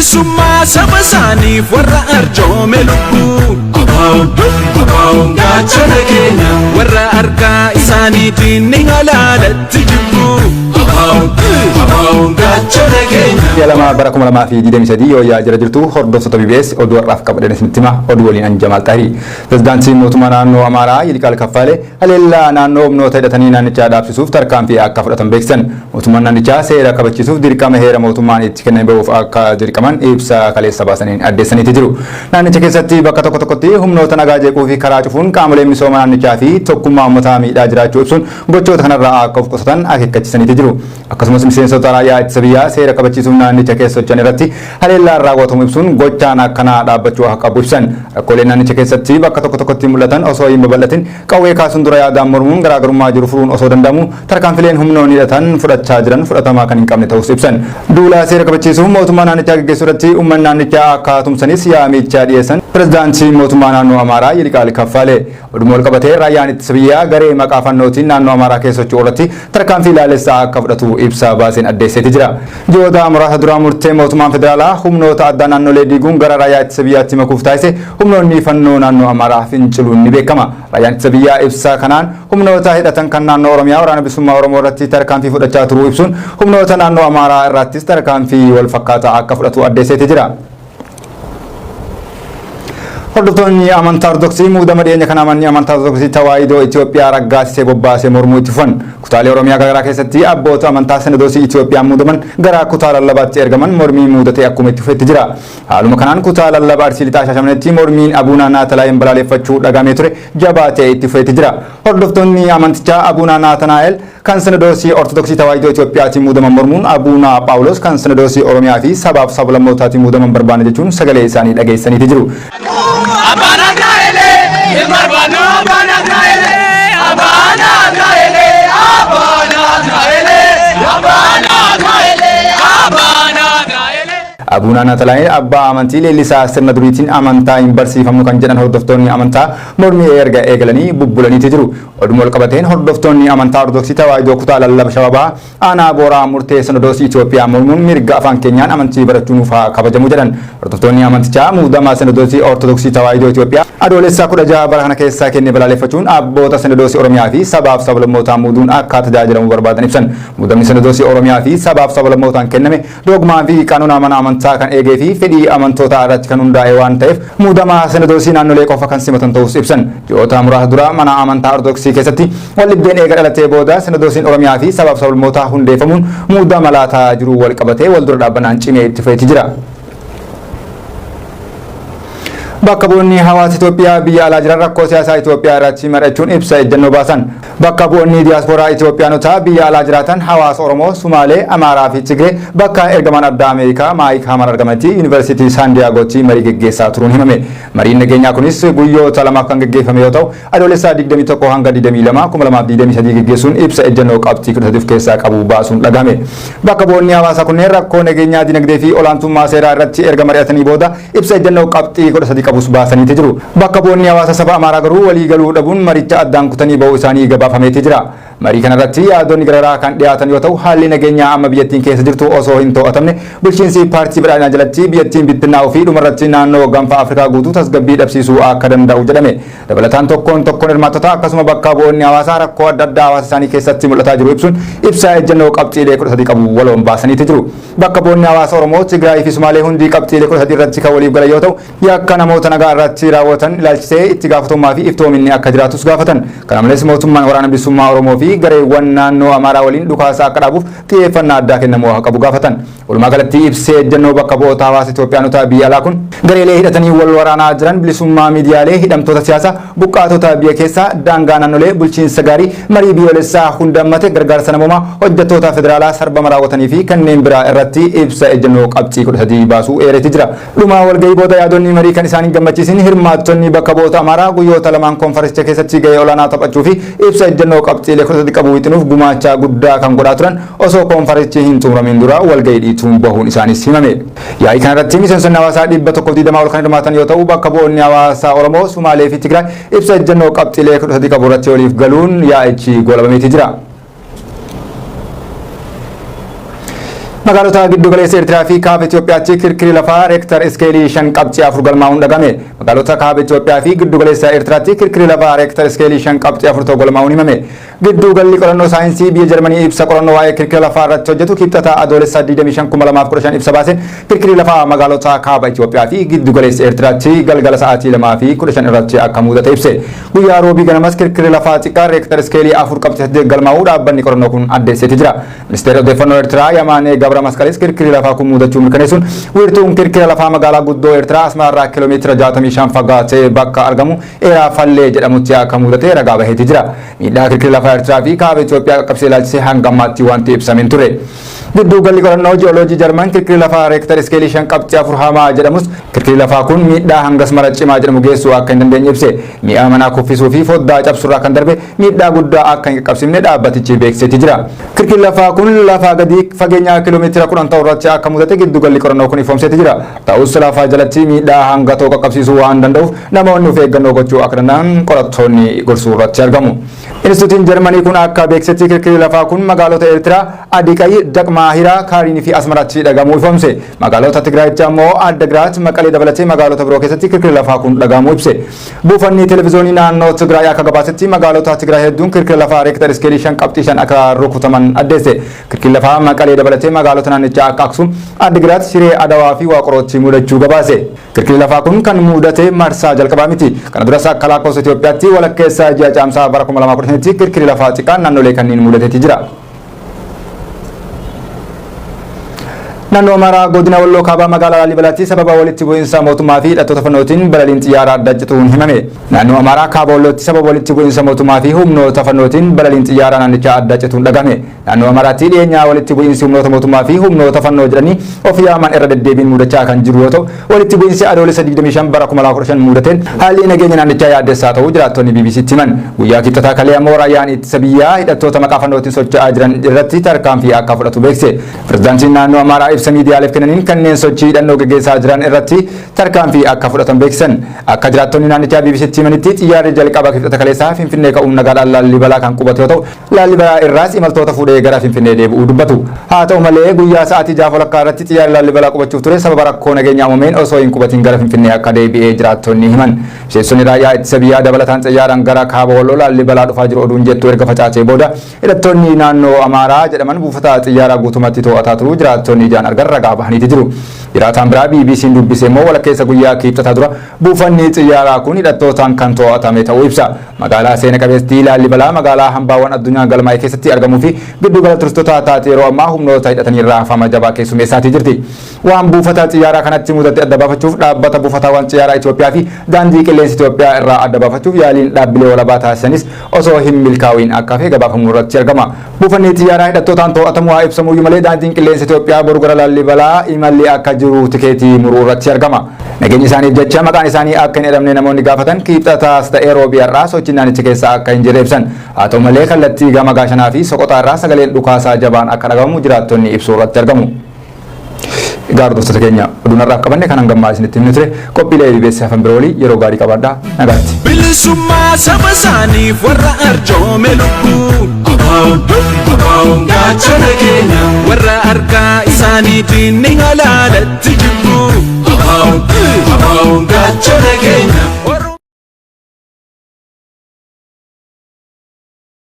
Bilisummaa saba isaaniif warra arjoome lubbuu. Abaa'oon gaachana keenya warra harkaa isaaniitiin ni halaalatti jibbu. Abaa'oon gaachana keenya. Ji'a 2 bara 2023 yoo yaa jira jirtu hordoftoota BBS oduu har'aaf qabadheen isinitti hima oduu waliin an Jamaal Xahirii. Pirezidaantiin mootummaa naannoo Amaaraa Yiliqaal Kaffaalee haleellaa naannoo humnoota hidhatanii naannichaa dhaabsisuuf tarkaanfii akka fudhatan beeksisan. Mootummaan naannichaa seera kabachiisuuf dirqama heera mootummaan itti kenname bahuuf akka dirqaman ibsa kaleessa baasaniin addeessaniiti jiru. Naannicha keessatti bakka tokko tokkotti humnoota nagaa jeequu fi karaa cufuun qaamoleen misooma naannichaa fi tokkummaa uummataa miidhaa jiraachuu ibsuun gochoota kanarraa akka of qusatan akeekkachiisaniiti jiru. Akkasumas miseensota raayyaa ittisa biyyaa seera kabachiisuuf naannicha keessa socho'an irratti haleellaan raawwatamu ibsuun gochaan akkanaa dhaabbachuu akka qabu ibsan. Rakkooleen naannicha keessatti bakka tokko tokkotti mul'atan osoo hin babal'atin qawwee kaasuun dura yaadaan mormuun garaagarummaa jiru furuun osoo danda'amu tarkaanfileen humnoonni hidhatan fudhachaa jiran fudhatamaa kan hin qabne ta'us ibsan. Duula seera kabachiisuuf mootummaa naannichaa gaggeessuu irratti uummanni naannichaa akka tumsanis yaamicha dhiyeessan pirezidaantiin mootummaa naannoo Amaaraa Yiliqaal Kaffaalee. Oduma wal qabatee raayyaan ittisa biyyaa garee maqaa fannootiin naannoo Amaaraa keessa socho'u irratti tarkaanfii laalessaa akka fudhatu ibsa baaseen addeesseeti jira. Ji'oota muraasa dura murtee mootummaan federaalaa humnoota addaa naannolee diiguun gara raayyaa ittisa biyyaatti makuuf taasise humnoonni fannoo naannoo Amaaraa finciluun ni beekama. Raayyaan ittisa biyyaa ibsa kanaan humnoota hidhatan kan naannoo Oromiyaa waraana bilisummaa Oromoo irratti tarkaanfii fudhachaa turuu ibsuun humnoota naannoo Amaaraa irrattis tarkaanfii wal fakkaataa akka fudhatu addeesseeti jira. Hordoftoonni amantaa Ortodoksii muudama dhiyeenya kana manni amantaa Ortodoksii Tawaahidoo Itoophiyaa raggaasisee bobbaasee mormuu itti fufan. Kutaalee Oromiyaa garaagaraa keessatti abboota amantaa Sinodoosii Itoophiyaan muudaman gara kutaa lallabaatti ergaman mormii muudatee akkuma itti fufetti jira. Haaluma kanaan kutaa lallaba Arsii Lixaa Shaashamanitti mormiin Abuuna Naatalaa'een balaaleffachuu dhagamee ture jabaatee itti fufetti jira. Hordoftoonni amantichaa Abuuna Naatanaa'el kan Sinodoosii Ortodoksii Tawaahidoo Itoophiyaatiin muudaman mormuun Abuuna Phaawulos kan Sinodoosii Oromiyaa fi sabaaf sablammootaatiin muudaman barbaanna jechuun sagalee isaanii dhageessaniiti jiru. Abuuna Naatalaa'el abbaa amantii leellisaa sirna duriitiin amantaa hin barsiifamnu kan jedhan hordoftoonni amantaa mormii erga eegalanii bubbulaniiti jiru. Oduma wal qabateen hordoftoonni amantaa Ortodoksii Tawaahidoo kutaa lallaba Shawaa aanaa Booraa murtee Sinodoosii Itoophiyaa mormuun mirga afaan keenyaan amantii barachuu nuuf haa kabajamu jedhan. Hordoftoonni amantichaa muudama Sinodoosii Ortodoksii Tawaahidoo Itoophiyaa adoolessa 16 bara kana keessaa kenne balaaleffachuun abboota Sinodoosii Oromiyaa fi sabaaf sablammootaan muuduun akka tajaajilamu barbaadan ibsan. Muudamni Sinodoosii Oromiyaa fi sabaaf sablammootaan kenname dogmaa fi qaanuna mana amantaa kan eegee fi fedhii amantootaa irratti kan hundaa'e waan ta'eef muudama Sinodoosii naannolee qofa kan simatan ta'us ibsan. Ji'oota muraasa dura mana amantaa Ortodoksii keessatti waldhibdeen eega dhalatee booda Sinodoosiin Oromiyaa fi sabaaf sablammootaa hundeeffamuun muudama laataa jiru wal qabatee wal dura dhaabbannaan cimee itti fufeeti jira. Bakka bu'oonni hawaasa Itoophiyaa biyya alaa jiran rakkoo siyaasaa Itoophiyaa irratti mari'achuun ibsa ejjennoo baasan. Bakka bu'oonni diyaaspooraa Itoophiyaanotaa biyya alaa jiraatan hawaasa Oromoo, Sumaalee, Amaaraa fi Tigree bakka ergamaan addaa Ameerikaa Maayik Hamar argamanitti Yuunivarsiitii Saan Diyaagootti marii geggeessaa turuun himame. Mariin nageenyaa kunis guyyoota lamaaf kan geggeeffame yoo ta'u, adoolessa 21 hanga 22 2023 geggeessuun ibsa ejjennoo qabxii 13 of keessaa qabu baasuun dhagahame. Bakka bu'oonni hawaasaa kunneen rakkoo nageenyaa dinagdee fi olaantummaa seeraa irratti erga mari'atanii booda ibsa ejjennoo qabxii 13 qabus baasaniiti jiru. Bakka bu'oonni hawaasa saba Amaaraa garuu walii galuu dhabuun maricha addaan kutanii ba'uu isaanii gabaafameeti jira. Marii kanarratti yaadonni garaagaraa kan dhiyaatan yoo ta'u haalli nageenyaa amma biyyattiin keessa jirtu osoo hin to'atamne bulchiinsi paartii badhaadhinaa jalatti biyyattiin bittinnaa'uu fi dhumarratti naannoo gaanfa Afrikaa guutuu tasgabbii dhabsiisuu akka danda'u jedhame. Dabalataan tokkoon tokkoon hirmaattota akkasuma bakka bu'oonni hawaasaa rakkoo adda addaa hawaasa isaanii keessatti mul'ataa jiru ibsuun ibsa ejjennoo qabxiilee 13 qabu waloon baasaniiti jiru. Bakka bu'oonni hawaasa Oromoo, Tigraay fi Sumaalee hundi qabxiilee 13 irratti kan waliif galan yoo ta'u yakka namoota nagaa irratti raawwatan ilaalchisee itti gaafatamummaa fi iftoominni akka jiraatus gaafatan. Kana malees mootummaan waraana bilisummaa Oromoo fi gareewwan naannoo Amaaraa waliin dhukaasa akka dhaabuuf xiyyeeffannaa addaa kennamuu akka qabu gaafatan. Walumaa galatti ibsee ejjennoo bakka bu'oota hawaasa Itoophiyaanotaa biyya alaa kun gareelee hidhatanii wal waraanaa jiran bilisummaa miidiyaalee hidhamtoota siyaasaa buqqaatota biyya keessaa daangaa naannolee bulchiinsa gaarii marii biyyoolessaa hundammate gargaarsa namoomaa hojjettoota federaalaa sarbama raawwatanii fi kanneen biraa irratti ibsa ejjennoo qabxii 13 baasuu eereeti jira. Dhuma walgahii booda yaadonni marii kan isaan hin gammachiisin hirmaattonni bakka bu'oota Amaaraa guyyoota lamaan konferensicha keessatti gahee olaanaa taphachuu fi ibsa ejjennoo qabxiilee 13 qabu wixinuuf gumaacha guddaa kan godhaa turan osoo konferensichi hin xumuramin dura walgahii dhiituun bahuun isaanis himame. Yaa'ii kanarratti miseensonni hawaasaa 120 ol kan hirmaatan yoo ta'u bakka bu'oonni hawaasaa Oromoo, Sumaalee fi Tigraay ibsa ejjennoo qabxiilee 13 qabu irratti waliif galuun yaa'ichi goolabameeti jira. Magaalota giddu galeessa Eertiraa fi kaaba Itoophiyaatti kirkirri lafaa reektar iskeelii 5.4 galmaa'uun dhagame. Magaalota kaaba Itoophiyaa fi giddu galeessa Eertiraatti kirkirri lafaa reektar iskeelii 5.4 ta'u galmaa'uun himame. Giddu galli qorannoo saayinsii biyya Jarmanii ibsa qorannoo waa'ee kirkira lafaa irratti hojjetu Kibxata Adoolessa 25, 2015 ibsa baaseen kirkirri lafaa magaalota kaaba Itoophiyaa fi giddu galeessa Eertiraatti galgala sa'aatii 2:15 irratti akka mudate ibse. Guyyaa roobii ganamas kirkirri lafaa xiqqaa reektar iskeelii 4.8 galmaa'uu dhaabbanni qorannoo kun addeesseeti jira. Ministeerri odeeffannoo Eertiraa Yamaanee Gabra Masqalis kirkirri lafaa kun mudachuu mirkaneessuun wiirtuun kirkira lafaa magaalaa guddoo Eertiraa Asmaraa irraa kiiloomeetira 65 fagaatee bakka argamu Eeraa Fallee jedhamutti akka mudate ragaa baheeti jira. Miidhaa kirkirri lafaa Eertiraa fi kaaba Itoophiyaa qaqqabsee ilaalchisee hanga ammaatti wanti ibsame hin turre. Giddu galli qorannoo ji'ooloojii Jarman kirkirri lafaa reektar iskeelii 5.4 hamaa jedhamus kirkirri lafaa kun miidhaa hangas mara cimaa jedhamu geessuu akka hin dandeenye ibse. Mi'a manaa kuffisuu fi foddaa cabsurraa kan darbe miidhaa guddaa akka hin qaqqabsiifne dhaabbatichi beeksiseeti jira. Kirkirri lafaa kun lafaa gadi fageenya kiiloomeetira 10 ta'u irratti akka mudate giddu galli qorannoo kun ifoomseeti jira. Ta'us lafaa jalatti miidhaa hanga ta'u qaqqabsiisuu waan danda'uuf namoonni of eeggannoo gochuu akka danda'an qorattoonni gorsuu irratti argamu. Instituutiin Jarmanii kun akka beeksisetti kirkirri lafaa kun magaalota Eertiraa Adiqayyi, Daqmaahiraa, Kaariinii fi Asmaraatti dhagahamuu ifoomse. Magaalota Tigraayitti ammoo Addagiraat, Maqalee dabalatee magaalota biroo keessatti kirkirri lafaa kun dhagahamuu ibse. Buufanni televiziyoonii naannoo Tigraay akka gabaasetti magaalota Tigraay hedduun kirkira lafaa reektar iskeelii 5.5 akka rukutaman addeesse. Kirkirri lafaa Maqalee dabalatee magaalota naannichaa akka Aksum, Addigiraat, Shiree, Adawaa fi Waaqorootti mudachuu gabaase. Kirkirri lafaa kun kan mudate marsaa jalqabaa miti. Kana duras akka lakkoofsa Itoophiyaatti walakkeessa ji'a Caamsaa bara 2015tti kirkirri lafaa xiqqaan naannolee kanneen mudateeti jira. Naannoo Amaaraa godina Walloo Kaabaa magaalaa Laalibalaatti sababa walitti bu'iinsa mootummaa fi hidhattoota fannootiin balaliin xiyyaaraa adda cituun himame. Naannoo Amaaraa Kaaba Wallootti sababa walitti bu'iinsa mootummaa fi humnoota fannootiin balaliin xiyyaaraa naannichaa adda cituun dhagahame. Naannoo Amaaraatti dhiyeenyaa walitti bu'iinsi humnoota mootummaa fi humnoota fannoo jedhanii of yaaman irra deddeebiin mudachaa kan jiru yoo ta'u, walitti bu'iinsi Adoolessa 25 bara 2015 mudateen haalli nageenya naannichaa yaaddessaa ta'uu jiraattonni BBCtti himan. Guyyaa Kibxataa kalee ammoo raayyaan ittisa biyyaa hidhattoota maqaa fannootiin socho'aa jiran irratti tarkaanfii akka fudhatu beeksise. Pirezidaantiin naannoo Amaaraa ibsa miidiyaaleef kennaniin kanneen sochii hidhannoo gaggeessaa jiran irratti tarkaanfii akka fudhatan beeksisan. Akka jiraattonni naannichaa BBCtti himanitti xiyyaarri jalqaba Kibxata kaleessaa Finfinnee ka'uun nagaadhaan Laallibalaa kan qubate yoo ta'u, Laallibalaa irraas imaltoota fuudhee gara Finfinnee deebi'uu dubbatu. Haa ta'u malee guyyaa sa'aatii 6:30 irratti xiyyaarri Laallibalaa qubachuuf ture sababa rakkoo nageenyaa uumameen osoo hin qubatin gara Finfinnee akka deebi'ee jiraattonni himan. Miseensonni raayyaa ittisa biyyaa dabalataan xiyyaaraan gara kaaba Walloo Laallibalaa dhufaa jiru oduun jettu erga facaatee booda hidhattoonni naannoo Amaaraa jedhaman buufata xiyyaaraa guutumatti to'ataa turuu jiraattonni ijaan argan ragaa bahaniiti jiru. Jiraataan biraa BBC'n dubbise immoo walakkeessa guyyaa Kibxataa dura buufanni xiyyaaraa kun hidhattootaan kan to'atame ta'uu ibsa. Magaalaa seena qabeettii Laallibalaa magaalaa hambaawwan addunyaa galmaa'e keessatti argamuu fi giddugala turistootaa taate yeroo ammaa humnoota hidhatanii raafama jabaa keessummeessaatii jirti. Waan buufata xiyyaaraa kanatti mudate adda baafachuuf dhaabbata buufataawwan xiyyaaraa Itoophiyaa fi daandii qilleensa Itoophiyaa irraa adda baafachuuf yaaliin dhaabbilee walabaa taasisanis osoo hin milkaa'iin akka hafe gabaafamuu irratti argama. Buufanni xiyyaaraa hidhattootaan to'atamuu haa ibsamuyyuu malee daandiin qilleensa Itoophiyaa boru gara Laallibalaa imalli akka jiru tikeetii muruu irratti argama. Nageenya isaaniif jecha maqaan isaanii akka hin jedhamne namoonni gaafatan Kibxataas ta'ee roobii har'aa sochiin naannicha keessa akka hin jirre ibsan. Haa ta'u malee kallattii gama Gaashanaa fi Soqoxaa irraa sagaleen dhukaasaa jabaan akka dhagahamu jiraattonni ibsuu irratti argamu. Egaa hordoftoota keenya, oduun har'aaf qabanne kan hangammaa isinitti himne ture. Qophiilee EBS hafan biroo walii yeroo gaarii qabaadhaa, nagaatti. Bilisummaa saba isaaniif warra arjoome lubbuu. Abaa'oon, abaa'oon gaachana keenya. Warra harkaa isaaniitiin ni halaalatti.